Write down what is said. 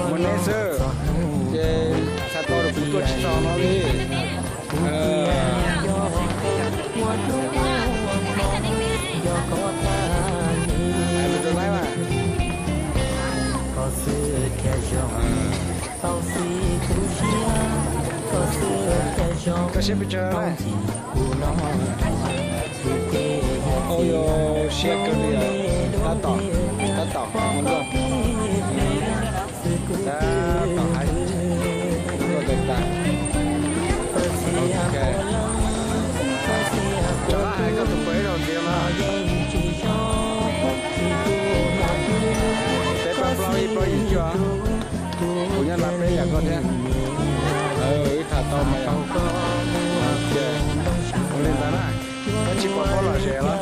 Mus neb xwb, ces txhais tau rau kuv tuaj tsis txog no li. Hais lus rau Laib mas. Koj siab pes tsawg na? Ua yog siab kawg li, tab tom, tab tom mus nrog. Tab tom hais, mus nrog tag tag. Ok. Rov qab hais koj tus pawg ib zaug ntxiv no. Peb pab plaub ib plaub yim cuaj. Kuv nyob Las Vegas koj thiab. Wb tham tau mas yog. Ua li ntawd na, koj tsis pom paub lom zem los?